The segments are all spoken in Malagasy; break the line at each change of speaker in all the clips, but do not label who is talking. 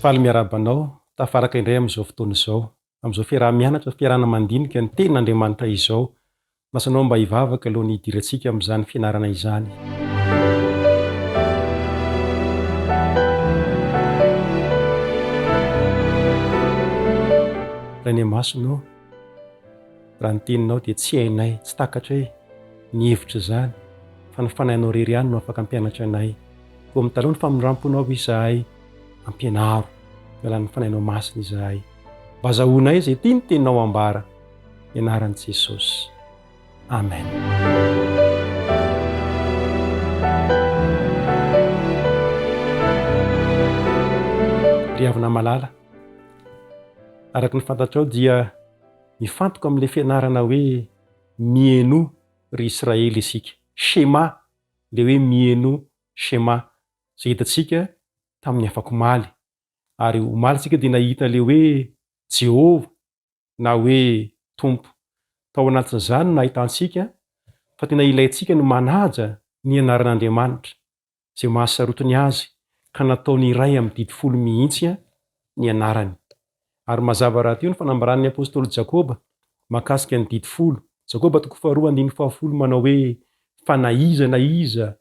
Faly miarahaba anao tafaraka indray amin'izao fotoana izao, amin'izao fiaraha-mianatra, fiarahana mandinika ny Tenin'Andriamanitra izao. Manasa anao mba hivavaka alohan'ny hidirantsika amin'izany fianarana izany. Rainay Masina ô, raha ny Teninao dia tsy hainay, tsy takatray ny hevitr'izany, fa ny Fanahinao irery ihany no afaka hampianatra anay. Koa mitalaho ny famindram-ponao izahay, ampianaro ny alalan'ny Fanahinao Masina izahay, mba hazahoanay izay tian'ny Teninao ambara. Ny anaran'i Jesosy. Amen. Ry havana malala, araka ny fantatrao dia mifantoka amin'ilay fianarana hoe Mihainoa ry Israely isika. Shema, ilay hoe Mihainoa, Shema, izay hitantsika tamin'ny afakomaly. Ary omaly isika dia nahita ilay hoe Jehovah na hoe Tompo. Tao anatin'izany no nahitantsika fa tena ilaintsika ny manaja ny anaran'Andriamanitra, izay mahasarotiny Azy ka nataony iray amin'ny didy folo mihitsy ny anarany. Ary mazava rahateo ny fanambaran'ny apostoly Jakoba mahakasika ny didy folo, Jakoba toko faharoa andininy fahafolo manao hoe, Fa na iza na iza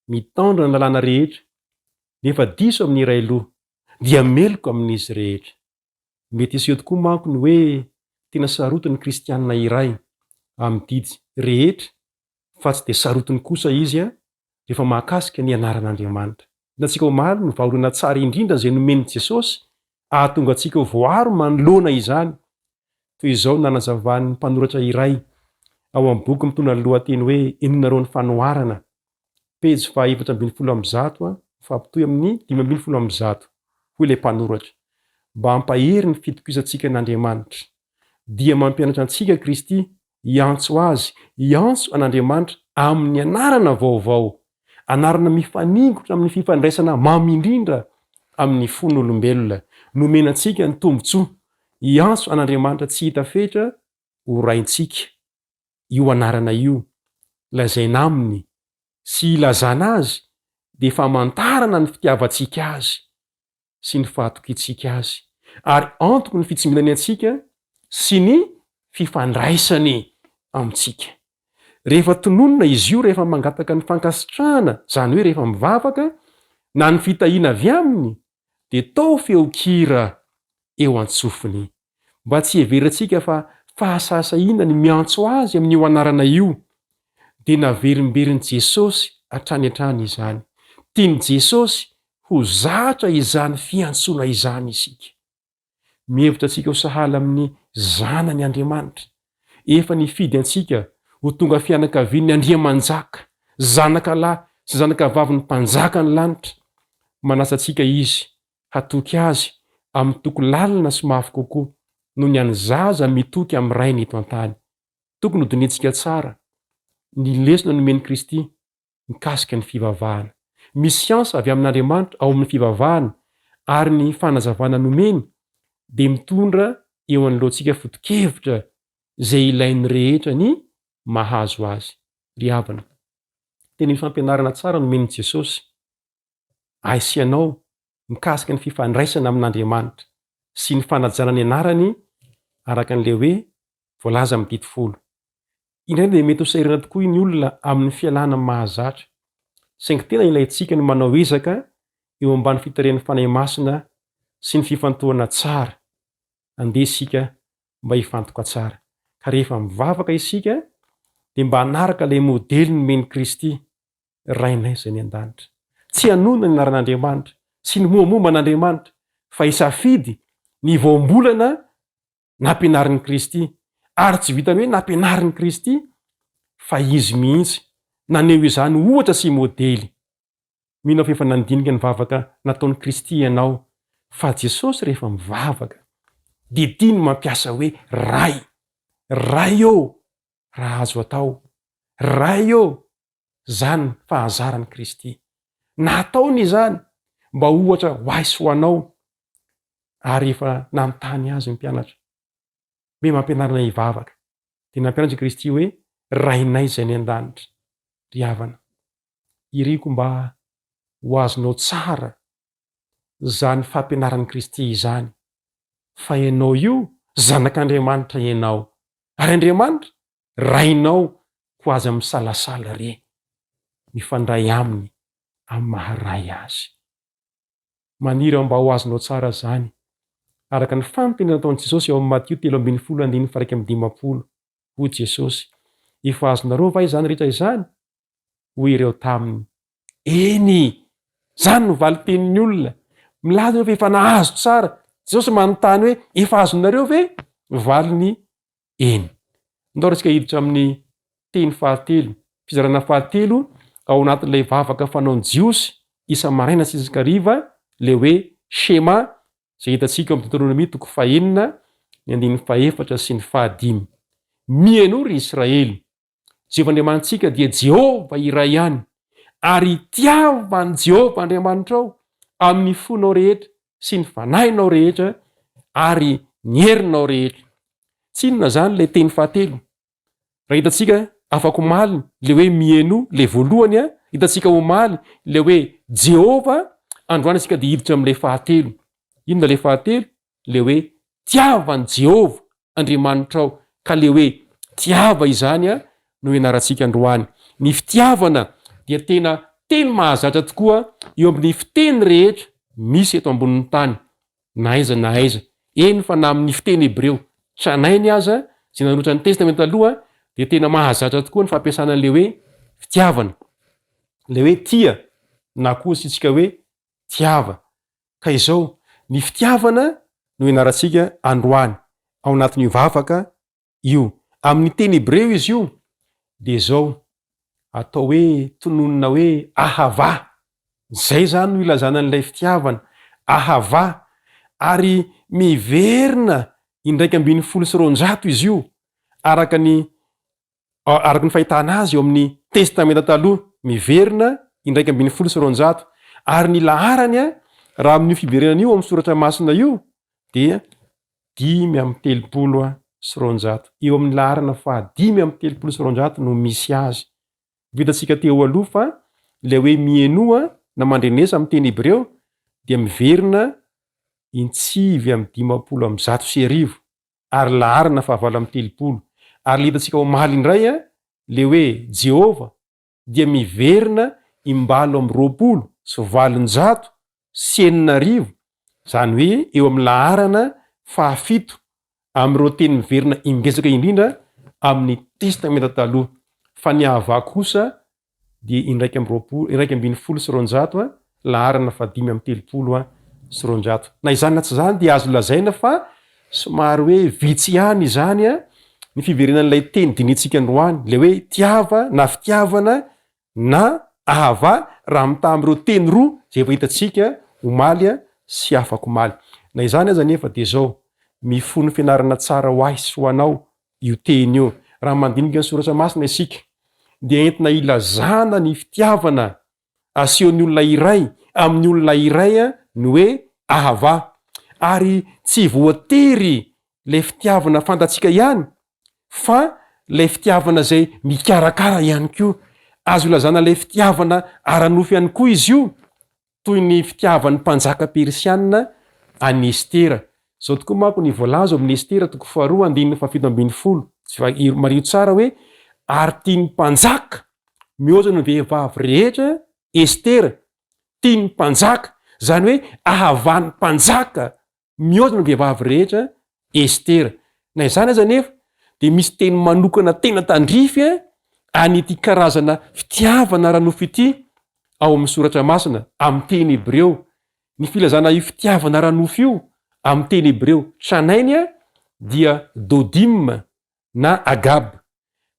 mitandrina ny lalàna rehetra, nefa diso amin'ny iray loha, dia meloka amin'izy rehetra. Mety hiseho tokoa manko ny hoe tena sarotiny ny kristianina iray amin'ny didy rehetra fa tsy dia sarotiny kosa izy rehefa mahakasika ny anaran'Andriamanitra. Hitantsika omaly ny vahaolana tsara indrindra izay nomen'i Jesosy hahatonga antsika ho voaro manoloana izany. Toy izao no nanazavan'ny mpanoratra iray ao amin'ny boky mitondra ny lohateny hoe Henonareo ny Fanoharana, pejy faha 114 mifampitohy amin'ny 115, hoy ilay mpanoratra, Mba hampahery ny fitokisantsika an'Andriamanitra, dia mampianatra antsika Kristy hiantso Azy, hiantso an'Andriamanitra amin'ny anarana vaovao, anarana mifaningotra amin'ny fifandraisana mamy indrindra amin'ny fon'olombelona. Nomena antsika ny tombontsoa hiantso an'Andriamanitra tsy hita fetra ho Raintsika. Io anarana io, lazaina Aminy sy ilazana Azy dia famantarana ny fitiavantsika Azy sy ny fahatokiantsika Azy, ary antoky ny fitsimbinany antsika sy ny fifandraisany amintsika. Rehefa tononina izy io rehefa mangataka ny fankasitrahana, izany hoe rehefa mivavaka, na ny fitahiana avy Aminy, dia toa feon-kira eo an-tsofiny. Mba tsy hiheverantsika fa fahasahisahiana ny miantso Azy amin'io anarana io, dia naverimberin'i Jesosy hatrany hatrany izany. Tian'i Jesosy ho zatra izany fiantsoana izany isika. Mihevitra antsika ho sahala amin'ny zanany Andriamanitra. Efa nifidy antsika ho tonga fianakavian'ny Andriamanjaka, zanaka lahy sy zanaka vavin'ny Mpanjakan'ny lanitra. Manasa antsika Izy hatoky Azy amin'ny toky lalina sy mafy kokoa noho ny an'ny zaza mitoky amin'ny rainy eto an-tany. Tokony hodinihintsika tsara ny lesona nomen'i Kristy mikasika ny fivavahana. Misy siansa avy amin'Andriamanitra ao amin'ny fivavahana ary ny fanazavana nomeny dia mitondra eo anoloantsika foto-kevitra izay ilain'ny rehetra ny mahazo azy. Ry havana, teny fampianarana tsara nomen'i Jesosy ahy sy ianao mikasika ny fifandraisana amin'Andriamanitra sy ny fanajana ny anarany araka an'ilay hoe voalaza amin'ny didy folo. Indraindray dia mety ho sahirana tokoa ny olona amin'ny fialana amin'ny mahazatra, saingy tena ilaintsika ny manao ezaka eo ambany fitarihan'ny Fanahy Masina sy ny fifantohana tsara. Andeha isika mba hifantoka tsara, ka rehefa mivavaka isika dia mba hanaraka ilay modely nomen'i Kristy, Rainay izay any an-danitra. Tsy hanonona ny anaran'Andriamanitra sy ny mombamomba an'Andriamanitra, fa hisafidy ny voambolana nampianarin'i Kristy, ary tsy vitan'ny hoe nampianarin'i Kristy fa Izy mihitsy naneho izany ohatra sy modely. Mino aho fa efa nandinika ny vavaka nataon'i Kristy ianao, fa Jesosy rehefa mivavaka dia tia ny mampiasa hoe Ray, Ray ô, raha azo atao, Ray ô, izany fahazaran'i Kristy. Nataony izany mba ohatra ho ahy sy ho anao, ary efa nanontany azy ny mpianatra hoe mampianarina hivavaka. Dia nampianatra i Kristy hoe, Rainay izay any an-danitra. Ry havana, iriko mba ho azonao tsara. izany fampianaran'i Kristy izany, fa ianao io zanak'Andriamanitra ianao, ary Andriamanitra Rainao koa aza misalasala re mifandray Aminy amin'ny maha Ray Azy. Maniry aho mba ho azonao tsara izany, araka ny fanontaniana nataon'i Jesosy ao amin'ny Matio 13 andininy faha 51, hoy Jesosy, Efa azonareo va izany rehetra izany? Hoy ireo taminy, Eny! Izany no valin-tenin'ny olona. Milaza ireo fa efa nahazo tsara. Jesosy manontany hoe, Efa azonareo ve? Valiny, Eny. Andao ary isika hiditra amin'ny teny fahatelo, fizarana fahatelo ao anatin'ilay vavaka fanaon'ny Jiosy isa-maraina sy isan-kariva, ilay hoe Shema, izay hitantsika ao amin'ny Deoteronomia toko fahenina, ny andininy fahefatra sy ny fahadimy. Mihainoa ry Israely, Jehovah Andriamanitsika dia Jehovah iray ihany, ary tiava an'i Jehovah Andriamanitrao amin'ny fonao rehetra sy ny fanahinao rehetra ary ny herinao rehetra. Tsy inona izany ilay teny fahatelo. Raha hitantsika afak'omaly ilay hoe mihainoa, ilay voalohany, hitantsika omaly ilay hoe Jehovah, androany isika dia hiditra amin'ilay fahatelo. Inona ilay fahatelo? Ilay hoe tiava an'i Jehovah Andriamanitrao, ka ilay hoe tiava izany no ianarantsika androany. Ny fitiavana dia tena teny mahazatra tokoa eo amin'ny fiteny rehetra misy eto ambonin'ny tany, na aiza na aiza. Eny fa na amin'ny fiteny hebreo tranainy aza, izay nanoratra ny Testamenta Taloha, dia tena mahazatra tokoa ny fampiasana an'ilay hoe fitiavana. Ilay hoe tia, na koa asiantsika hoe tiava. Ka izao, ny fitiavana no ianarantsika androany ao anatin'io vavaka io. Amin'ny teny hebreo izy io dia izao, atao hoe tononina hoe ahavà. Izay izany no ilazana an'ilay fitiavana, ahavà. Ary miverina 211 izy io, araka ny Araka ny fahitana azy eo amin'ny Testamenta Taloha, miverina 211, ary ny laharany raha amin'io fiverenana io ao amin'ny Soratra Masina io dia 235. Eo amin'ny laharana faha 235 no misy azy. Vitantsika teo aloha fa ilay hoe mihainoa na mandrenesa amin'ny teny hebreo dia miverina in-119. ary laharana fahavalo amby 30. Ary le hitantsika omaly indray a, le hoe Jehovah dia miverina im-628, izany hoe eo amin'ny laharana fahafito amin'ireo teny miverina imbetsaka indrindra amin'ny Testamenta Taloha. Fa ny Ahavah kosa dia 21, 211, laharana faha-235. Na izany na tsy izany dia azo lazaina fa somary hoe vitsy ihany izany ny fiverenan'ilay teny dinihintsika androany, ilay hoe tiava na fitiavana na ahava raha mitaha amin'ireo teny roa izay efa hitantsika omaly sy afak'omaly. Na izany aza anefa dia izao, mifono fianarana tsara ho ahy sy ho anao io teny io. Raha mandinika ny Soratra Masina isika, dia entina ilazana ny fitiavana asehon'ny olona iray amin'ny olona iray ny hoe ahava. Ary tsy voatery ilay fitiavana fantatsika ihany, fa ilay fitiavana izay mikarakara ihany koa. Azo ilazana ilay fitiavana ara-nofo ihany koa izy io, toy ny fitiavan'ny mpanjaka persiana an'i Estera. Izao tokoa manko ny voalaza ao amin'ny Estera toko faharoa andininy fahafito ambin'ny folo, mariho tsara hoe, ary tian'ny mpanjaka mihoatra ny vehivavy rehetra Estera, tian'ny mpanjaka, izany hoe ahavan'ny mpanjaka Mihoatra ny vehivavy rehetra Estera. Na izany aza anefa dia misy teny manokana tena tandrify an'ity karazana fitiavana ara-nofo ity ao amin'ny Soratra Masina, amin'ny teny hebreo. Ny filazana io fitiavana ara-nofo io amin'ny teny hebreo tranainy dia dodim na agab.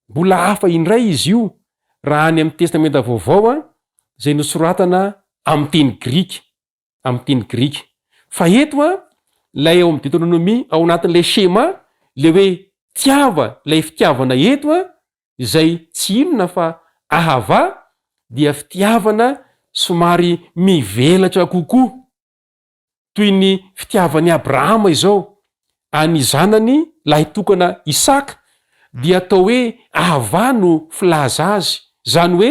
Mbola hafa indray izy io raha any amin'ny Testamenta Vaovao izay nosoratana amin'ny teny grika. amin'ny teny grika. Fa eto an, ilay ao amin'ny Deoteronomia, ao anatin'ilay shema, ilay hoe tiava, ilay fitiavana eto an, izay tsy inona fa ahava, dia fitiavana somary mivelatra kokoa. Toy ny fitiavan'i Abrahama izao an'ny zanany lahitokana Isaka, dia atao hoe ahava no filaza azy. Izany hoe,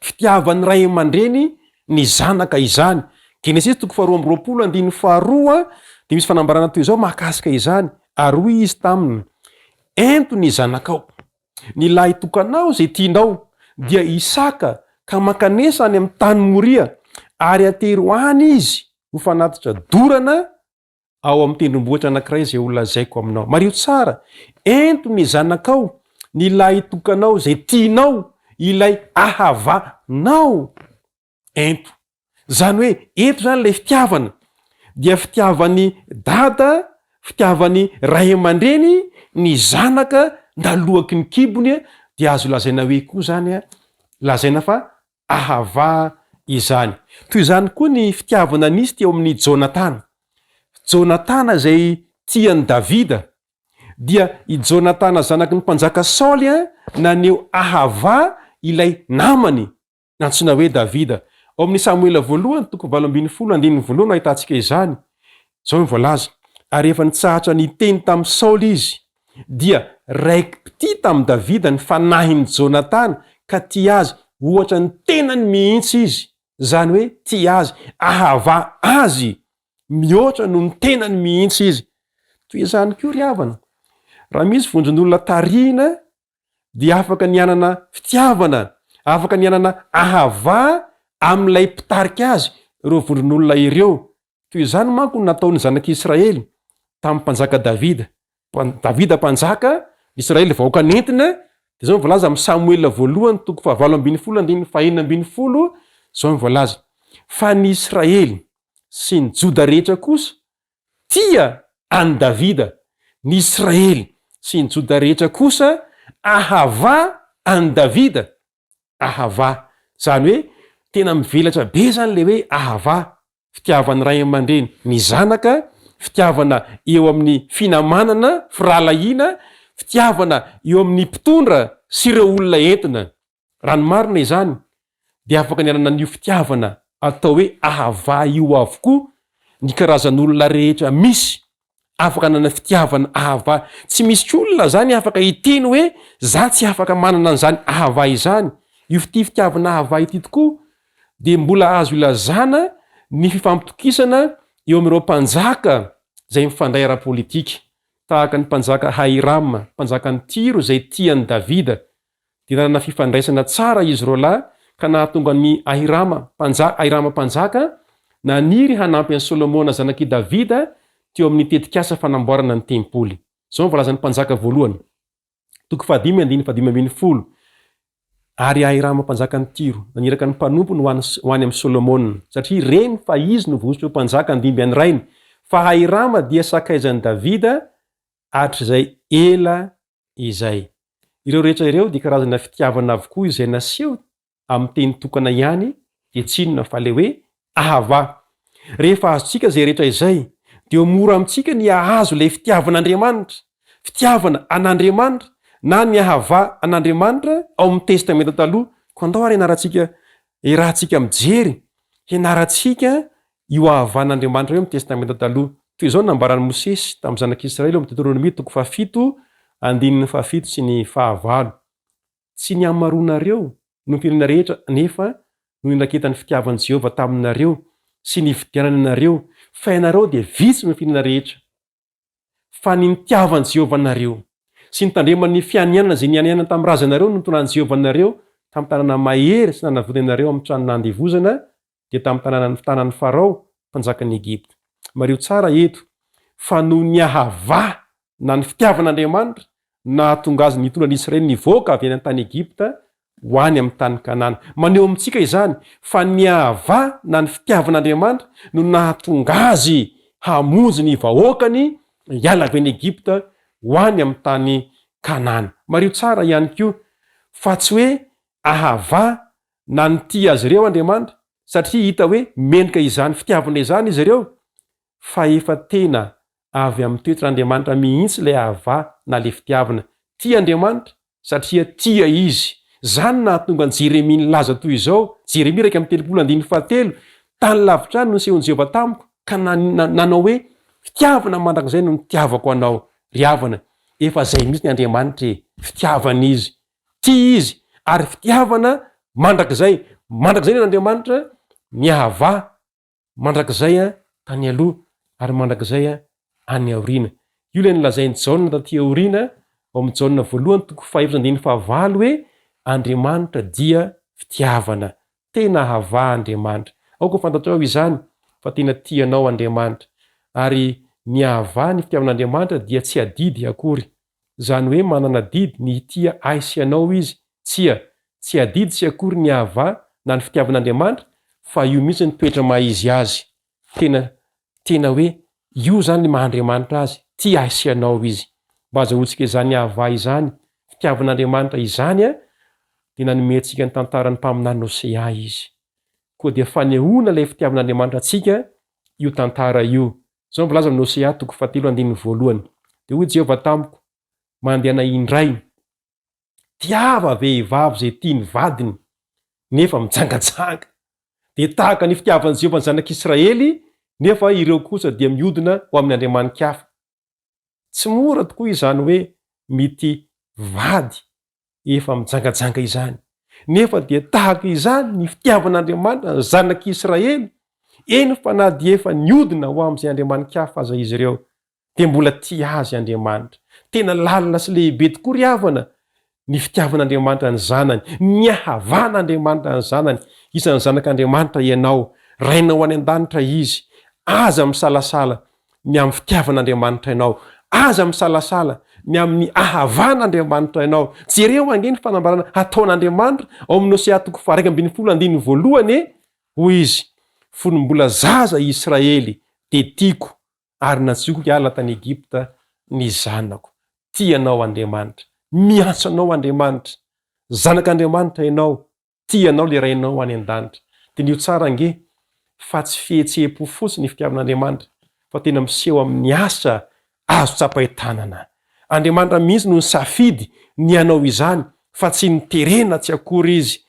fitiavan'ny ray aman-dreny ny zanaka izany. Genesisy toko faharoa amby roapolo andininy faharoa dia misy fanambarana toy izao mahakasika izany, Ary hoy izy taminy, Ento ny zanakao, ny lahitokanao izay tianao, dia Isaka, ka mankanesa any amin'ny tany Moria, ary atero any izy ho fanatitra dorana ao amin'ny tendrombohitra anankiray izay holazaiko aminao. Mariho tsara, ento ny zanakao, ny lahitokanao izay tianao, ilay ahavanao. Ento. Izany hoe eto izany ilay fitiavana dia fitiavan'ny dada, fitiavan'ny ray aman-dreny ny zanaka naloaky ny kibony dia azo lazaina hoe koa izany lazaina fa Ahava izany. Toy izany koa ny fitiavana nisy teo amin'i Jonatana. Jonatana izay tia an'i Davida, dia i Jonatana zanaky ny mpanjaka Saoly naneho Ahava ilay namany nantsoina hoe Davida. Ao amin'ny Samoela voalohany, toko 18, andininy voalohany no ahitantsika izany. Izao no voalaza, Ary rehefa nitsahatra niteny tamin'i Saoly izy, dia raiki-pitia tamin'i Davida ny fanahin'i Jonatana ka tia azy ohatra ny tenany mihitsy izy, izany hoe tia azy, ahava azy mihoatra noho ny tenany mihitsy izy. Toy izany koa ry havana, raha misy vondron'olona tarihina dia afaka ny hanana fitiavana, afaka ny hanana ahava amin'ilay mpitarika azy ireo vondron'olona ireo. Toy izany manko no nataon'ny zanak'Israely tamin'ny mpanjaka Davida. Davida mpanjaka, ny Israely vahoaka nentina, dia izao no voalaza amin'ny Samoela voalohany toko fahavalo ambin'ny folo andininy fahenina ambin'ny folo, izao no voalaza, Fa ny Israely sy ny Joda rehetra kosa tia an'i Davida, ny Israely sy ny Joda rehetra kosa ahava an'i Davida. Ahava. Izany hoe tena mivelatra be izany ilay hoe ahava, fitiavan'ny ray aman-dreny ny zanaka, fitiavana eo amin'ny finamanana, firahalahiana, fitiavana eo amin'ny mpitondra sy ireo olona entina. Raha ny marina izany dia afaka ny hanana an'io fitiavana atao hoe ahava io avokoa ny karazan'olona rehetra misy afaka hanana fitiavana ahava. Tsy misy olona zany afaka hiteny hoe za tsy afaka manana an'izany ahava izany. Io fitia fitiavana ahava ity tokoa dia mbola azo ilazana ny fifampitokisana eo amin'ireo mpanjaka izay mifandray ara-politika, tahaka ny mpanjaka Hirama, mpanjakan'i Tyro izay tia an'i Davida, dia nanana fifandraisana tsara izy roalahy ka nahatonga an'i Ahirama, mpanjaka, Ahirama mpanjaka naniry hanampy an'i Solomona zanak'i Davida teo amin'ny tetikasa fanamboarana ny tempoly. Izao no voalazan'ny Mpanjaka voalohany, toko fahadimy andininy fahadimy ambin'ny folo, Ary Ahirama mpanjakan'i Tyro naniraka ny mpanompony ho any, ho any amin'i Solomona, satria reny fa izy no voahosotra ho mpanjaka handimby an'ny rainy, fa Ahirama dia sakaizan'i Davida hatrizay ela izay. Ireo rehetra ireo dia karazana fitiavana avokoa izay naseho amin'ny teny tokana ihany dia tsy inona fa ilay hoe Ahava. Rehefa azontsika izay rehetra izay dia ho mora amintsika ny hahazo ilay fitiavan'Andriamanitra, fitiavana an'Andriamanitra na ny Ahava an'Andriamanitra ao amin'ny Testamenta Taloha. Koa andao ary hianarantsika, hiarahantsika mijery, hianarantsika Io hahavan'Andriamanitra io amin'ny Testamenta Taloha. Toy izao no nambaran'i Mosesy tamin'ny zanak'Israely ao amin'ny Deoteronomia toko fahafito, andininy fahafito sy ny fahavalo, Tsy ny hamaroanareo no ny firenena rehetra anefa no niraketan'ny fitiavan'i Jehovah taminareo sy nividianany anareo, fa ianareo dia vitsy noho ny firenena rehetra. Fa ny nitiavan'i Jehovah anareo, sy nitandreman'ny fianianana izay nianianany tamin'ny razanareo no nitondran'i Jehovah anareo tamin'ny tanana mahery sy nanavotany anareo amin'ny trano nandevozana, dia tamin'ny tanànan'ny tanan'i Farao, mpanjakan'i Egypta. Mariho tsara eto fa noho ny ahava na ny fitiavan'Andriamanitra no nahatonga azy nitondra ny Israely nivoaka avy any an-tany Egypta ho any amin'ny tany Kanana. Maneho amintsika izany fa ny ahava na ny fitiavan'Andriamanitra no nahatonga azy hamonjy ny vahoakany hiala avy any Egypta ho any amin'ny tany Kanana. Mariho tsara ihany koa fa tsy hoe ahava na nitia azy ireo Andriamanitra satria hita hoe mendrika izany fitiavana izany izy ireo fa efa tena avy amin'ny toetran'Andriamanitra mihitsy ilay ahava na ilay fitiavana. Tia Andriamanitra satria tia Izy. Izany no nahatonga an'i Jeremia nilaza toy izao, Jeremia 31 andininy fahatelo, Tany lavitra any no nisehon'i Jehovah tamiko, ka nanao hoe, Fitiavana mandrakizay no nitiavako anao. Ry havana, efa izay mihitsy ny Andriamanitra e! Fitiavana Izy. Tia Izy, ary fitiavana mandrakizay. Mandrakizay ny an'Andriamanitra, miahavaha. Mandrakizay tany aloha ary mandrakizay any aoriana. Io ilay nolazain'i Jaona taty aoriana, ao amin'ny Jaona voalohany toko fahefatra andininy fahavalo hoe, Andriamanitra dia fitiavana. Tena havaha Andriamanitra. Aoka ho fantatrao izany fa tena tia anao Andriamanitra. Ary ny hahavaha ny fitiavan'Andriamanitra dia tsy adidy akory. Izany hoe manana adidy ny hitia ahy sy anao Izy? Tsia. Tsy adidy tsy akory ny hahavaha na ny fitiavan'Andriamanitra fa io mihitsy ny toetra maha izy Azy. Tena tena hoe io izany ny maha Andriamanitra Azy, tia ahy sy anao Izy. Mba azahoantsika izany hahavaha izany, fitiavan'Andriamanitra izany an, dia nanome antsika ny tantaran'ny mpaminany Hosea Izy. Koa dia fanehoana ilay fitiavan'Andriamanitra antsika io tantara io. Izao no voalaza amin'ny Hosea toko fahatelo andininy voalohany, Dia hoy Jehovah tamiko, Mandehana indray, tiava vehivavy izay tia ny vadiny, nefa mijangajanga. Dia tahaka ny fitiavan'i Jehovah ny zanak'Israely, nefa ireo kosa dia mihodina ho amin'ny andriamani-kafa. Tsy mora tokoa izany hoe mitia vady efa mijangajanga izany. Nefa dia tahaka izany ny fitiavan'Andriamanitra ny zanak'Israely, eny fa na dia efa niodina ho amin'izay andriamani-kafa aza izy ireo, dia mbola tia azy Andriamanitra. Tena lalina sy lehibe tokoa ry havana ny fitiavan'Andriamanitra ny zanany, ny hahavan'Andriamanitra ny zanany. Isan'ny zanak'Andriamanitra ianao, Rainao any an-danitra Izy. Aza misalasala ny amin'ny fitiavan'Andriamanitra ianao. Aza misalasala ny amin'ny ahavan'Andriamanitra ianao. Jereo ange ny fanambarana hataon'Andriamanitra ao amin'ny Hosea toko faha-11 andininy voalohany e! Hoy Izy, Fony mbola zaza i Israely, dia tiako, ary nantsoiko hiala tany Egypta ny zanako. Tia anao Andriamanitra. Miantso anao Andriamanitra. Zanak'Andriamanitra ianao. Tia anao ilay Rainao any an-danitra. Diniho tsara ange fa tsy fihetseham-po fotsiny ny fitiavan'Andriamanitra fa tena miseho amin'ny asa azo tsapain-tanana. Andriamanitra mihitsy no nisafidy ny hanao izany fa tsy noterena tsy akory Izy.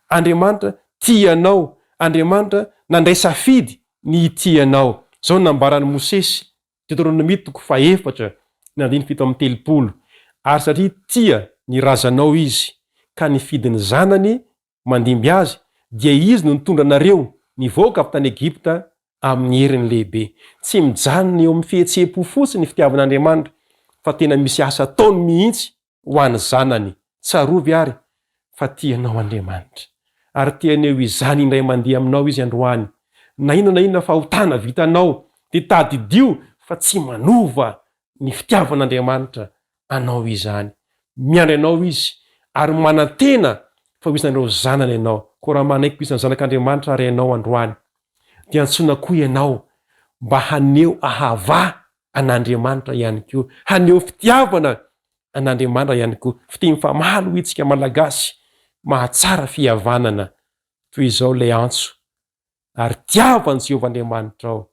Andriamanitra tia anao. Andriamanitra nandray safidy ny hitia anao. Izao no nambaran'i Mosesy Deoteronomia toko fahefatra ny andininy 37, Ary satria tia ny razanao izy, ka nifidy ny zanany mandimby azy, dia izy no nitondra anareo nivoaka avy tany Egypta amin'ny heriny lehibe. Tsy mijanona eo amin'ny fihetseham-po fotsiny ny fitiavan'Andriamanitra, fa tena misy asa ataony mihitsy ho an'ny zanany. Tsarovy àry fa tia anao Andriamanitra, ary te haneho izany indray mandeha aminao Izy androany. Na inona na inona fahotana vitanao, dia tadidio fa tsy manova ny fitiavan'Andriamanitra anao izany. Miandry anao Izy, ary manantena fa ho isan'ireo zanany ianao. Koa raha manaiky ho isan'ny zanak'Andriamanitra àry ianao androany, dia antsoina koa ianao mba haneho ahava an'Andriamanitra ihany koa, haneho fitiavana an'Andriamanitra ihany koa. Fitia mifamaly hoy isika Malagasy, mahatsara fihavanana. Toy izao ilay antso, Ary tiavo an'i Jehovah Andriamanitrao,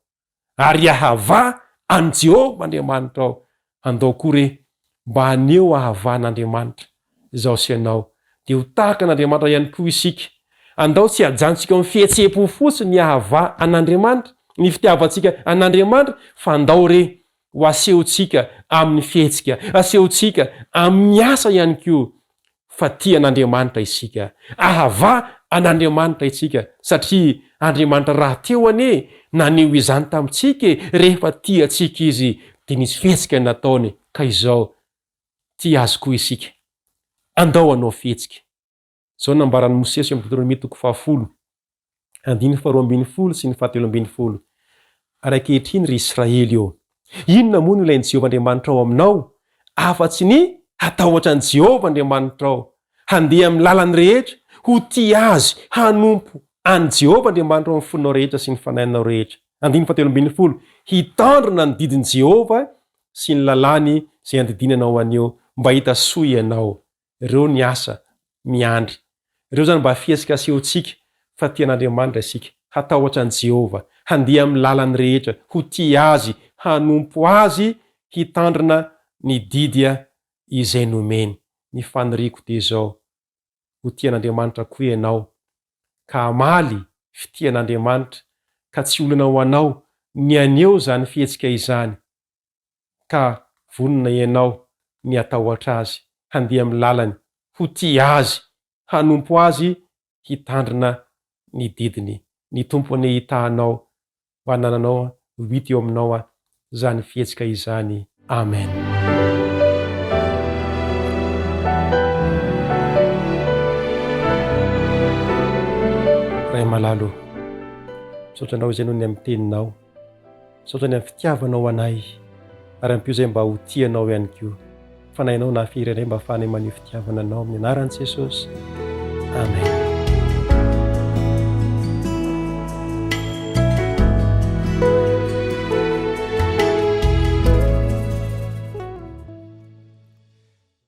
ary ahavà an'i Jehovah Andriamanitrao. Andao koa re mba haneho ahavà an'Andriamanitra, izaho sy ianao, dia ho tahaka an'Andriamanitra ihany koa isika. Andao tsy hajanontsika eo amin'ny fihetseham-po fotsiny ny ahavà an'Andriamanitra, ny fitiavantsika an'Andriamanitra, fa andao re ho asehontsika amin'ny fihetsika, asehontsika amin'ny asa ihany koa fa tia an'Andriamanitra isika. Ahavà an'Andriamanitra isika, satria Andriamanitra rahateo anie naneho izany tamintsika e, rehefa tia antsika Izy dia nisy fihetsika nataony, ka izao tia Azy koa isika. Andao hanao fihetsika. Izao no nambaran'i Mosesy eo amin'ny Deoteronomia toko fahafolo, andininy faharoa ambin'ny folo sy ny fahatelo ambin'ny folo, Ary ankehitriny, ry Israely ô, inona moa no ilain'i Jehovah Andriamanitrao aminao, afa-tsy ny hatahotra an'i Jehovah Andriamanitrao, handeha amin'ny lalany rehetra, ho tia Azy, hanompo an'i Jehovah Andriamanitrao amin'ny fonao rehetra sy ny fanahinao rehetra. Andininy fahatelo ambin'ny folo, Hitandrina ny didin'i Jehovah sy ny lalàny izay andidiany anao anio, mba hahita soa ianao. Ireo ny asa miandry. Ireo izany mba fihetsika asehontsika fa tia an'Andriamanitra isika, hatahotra an'i Jehovah, handeha amin'ny lalany rehetra, ho tia Azy, hanompo Azy, hitandrina ny didy izay nomeny. Ny faniriako dia izao, ho tia an'Andriamanitra koa ianao, ka hamaly fitia an'Andriamanitra, ka tsy olana ho anao ny haneho izany fihetsika izany. ka vonona ianao ny hatahotra Azy, handeha amin'ny lalany, ho tia Azy, hanompo Azy, hitandrina ny didiny. Ny Tompo anie hitaha anao. Mba hanananao ho hita eo aminao izany fihetsika izany. Amen. Ray malala ô, misaotra Anao izay noho ny amin'ny Teninao. Misaotra ny amin'ny fitiavanao anay, ary ampio izay mba ho tia Anao ihany koa. Fanahinao nahafery anay mba hahafahanay maneho fitiavana Anao amin'ny anaran'i Jesosy. Amen.